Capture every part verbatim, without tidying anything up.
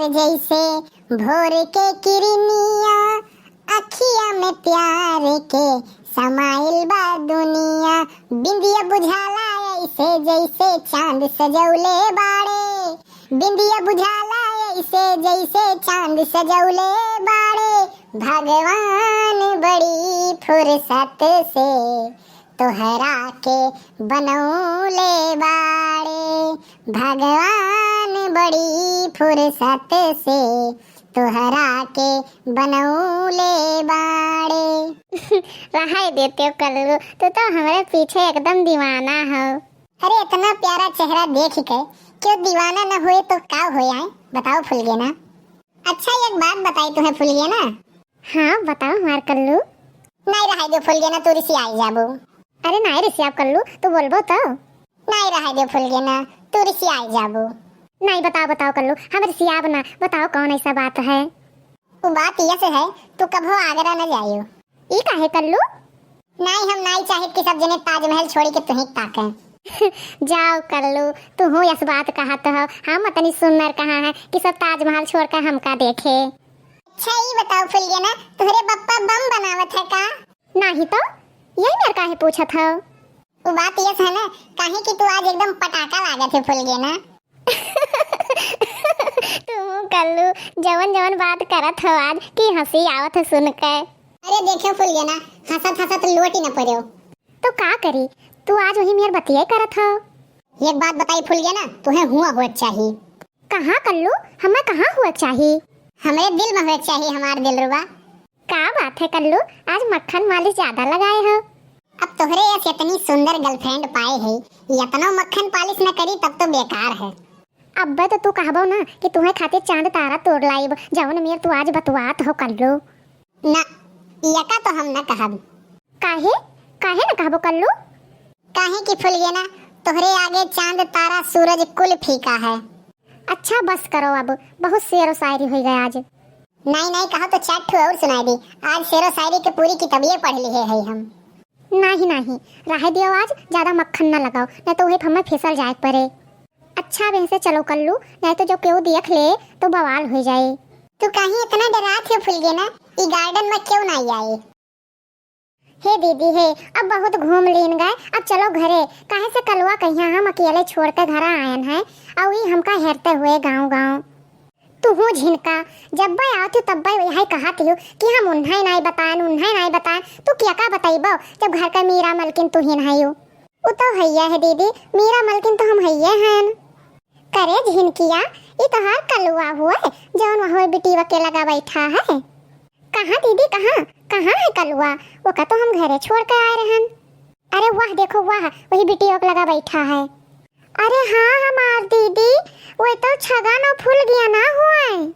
जैसे भोर के किरनिया, अखिया में प्यार के समाइल बा दुनिया। बिंदिया बुझाला ऐसे जैसे चांद सजौले बाड़े। बिंदिया बुझाला ऐसे जैसे चांद सजौले बाड़े। भगवान बड़ी फुर्सत से तोहरा के बनौले बाड़े। भगवान बड़ी फुर्सत से तोहरा के बनौले बाड़े। रहाई देते हो कल्लू, तू तो हमरे पीछे एकदम दीवाना हो। अरे, इतना प्यारा चेहरा देख के क्यों दीवाना न हुए तो का हो आए, बताओ फुलगेना। अच्छा, एक बात बताई तुम्हें फुलगेना। हाँ, बताओ हमार कल्लू। नाई रहाई दे फुलगेना, तू रिसियाई जाबू। अरे नाई रिसियाब कल्लू, तू बोलबो तो। नाई रहाई दे फुलगेना, तू रिसियाई जाबू। नाई, बताओ, बताओ कल्लू, हम रिसियाब ना, बताओ कौन ऐसा बात है? वो बात यह से है, तू कभो आगरा न जाइयो। ई काहे कल्लू? नाई, हम नाई चाहित कि सब जने ताजमहल छोड़ी के तुही ताकें। जाओ कल्लू, तू हूँ यस बात कहत हो, हम अतनी सुंदर कहाँ है कि सब ताजमहल छोड़ के हमका देखे। अच्छा, ई बताओ फुलगेना, तोहरे बप्पा बम बनावत है का? नाही तो, यही मेर काहे पूछत हो? वो बात यस है ना, काहे कि तू आज एकदम पटाखा लागत है फुलगेना। तू कल्लू जवन जवन बात करत हो आज की हंसी आवत है सुन के। अरे देखो फुलगेना, हंसत हंसत लोट ही न पड़ो। तो का करी, तू आज वही मेर बतिये करत हो। एक बात बताई फुलगेना, तुहे हुआ हुआ चाही। कहाँ कल्लू, हमें कहाँ हुआ चाही? हमें दिल में हुआ चाही, हमार दिलरुबा। का बात है कल्लू, आज मक्खन मालिश ज्यादा लगाए हो। अब तोहरे यस इतनी सुंदर girlfriend पाए है, इतनो मक्खन polish न करी तब तो बेकार है। अब्बे तो तू कहबो ना कि तुहे खातिर चांद तारा तोड़ लाइब, जवन मेर तू आज बतुआत हो कल्लू। ना, यका तो हम न कहब। काहे? काहे न कहबो कल्लू? काहे कि फुलगेना, तोहरे आगे चांद तारा सूरज कुल फीका है। अच्छा बस करो अब, बहुत शेरो शायरी होइ गया आज। नाई नाई, कहो तो चार ठो और सुनाई दी। आज शेरो शायरी के पूरी किताबिये पढ़ लिहे है हम। नाही नाही, रहे दियो आज, ज्यादा मक्खन न लगाओ, नहीं तो वही हमें फिसल जाए पड़े। अच्छा अब इनसे चलो कल्लू, नहीं तो जो केहू देख ले तो बवाल हो जाए। तू काहे इतना डरात है फुलगेना, ई garden में क्यों ना आए? हे दीदी हे, अब बहुत घूम लीन गए, अब चलो घरे, काहे से कलुआ कहिया हम अकेले छोड़ के घरा आयन है, और ई हमका हेरते हुए गाँव गाँव। तू हूँ झिनका, जब्बे आवत हूँ तब्बे यही कहत हूँ कि हम उन्हें नाई बताएन, उन्हें नाई बताएन, तू क्या का बतैबो जब घर का मीरा मलकिन तू ही नहीं हो। उ तो हइये है दीदी, मीरा मलकिन तो हम हइये हन। करे झिनकिया, ई तोहार कलुआ हुए, जौन वहाँ बिटिया के लगा बैठा है। कहाँ दीदी, कहाँ, कहाँ है कलुआ? ओका तो हम घरे छोड़ के आए रहन। अरे वाह, देखो वाह, वही बिटिया के लगा बैठा है। अरे हाँ हमार दीदी, वो तो छगन और फुलगेना हुए।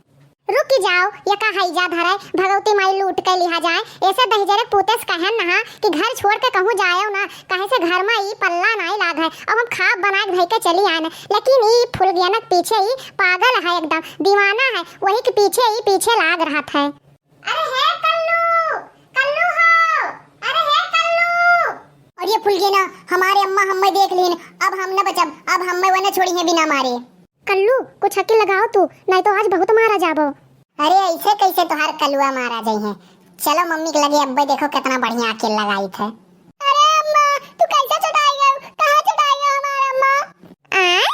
रुकि जाओ, यका हैजा धरे, भगवती माई लूट के लिहा जाए। ऐसे दहिजरे पूते से कहन नहा कि घर छोड़ के कहूँ जाएउ ना, काहे से घर में ई पल्ला नाई लाग है। अब हम खाब बना के धइ के चली आएन, लेकिन ई फुलगेनक पीछे ई पागल है, एकदम दीवाना है, वही के पीछे ई पीछे लाग रहत है। अरे हे कल्लू, कल्लू हो, अरे हे कल्लू। अरे फुलगेना, हमारे अम्मा हमें देख लीन, अब हम न बचब, अब हमें वो न छोड़ी है बिना मारे। कल्लू, कुछ अकिल लगाओ तू, नहीं तो आज बहुत मारा जाबो। अरे, ऐसे कैसे तोहार कलुआ मारा जाई है? चलो मम्मी के लगे, अब्बे देखो कितना बढ़िया अकिल लगाई थे। अरे अम्मा, तू कैसे चटाई गयो? कहाँ चटाई गयो हमारे अम्मा? आय?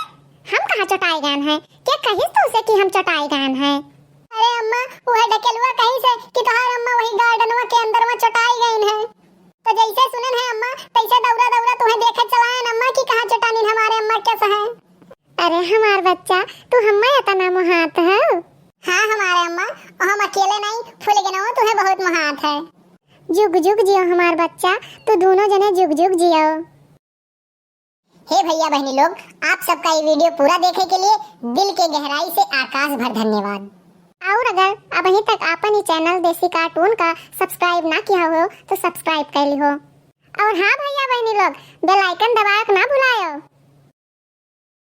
हम कहाँ चटाई गए हैं? क्या कहिस तू से कि हम चटाई गए हैं? अरे अम्मा, वह डकेलुआ कहिस है कि तोहार अम्मा वही garden के अंदर में चटाई गई है। तो जैसे सुनन है अम्मा, तैसे दौड़ा दौड़ा तुम्हें देखे चलायन अम्मा कि कहाँ चटानी हमारे अम्मा कैसा है। अरे हमार बच्चा, तू हम्मे इतना मोहात हो? हाँ हमारे अम्मा, हम अकेले नहीं, फुलगेनवो तुम्हें बहुत मोहात है। जुग जुग जियो हमार बच्चा, तू दोनों जने जुग जुग जियो। हे भैया बहनी लोग, आप सबका ये video पूरा देखे के लिए दिल के गहराई से आकाश भर धन्यवाद। और अगर अबहीं तक आपन ई channel देसी cartoon का subscribe ना किया हो तो subscribe कर लिहो। और हाँ भैया बहनी लोग, bell icon दबाए के ना भुलायो।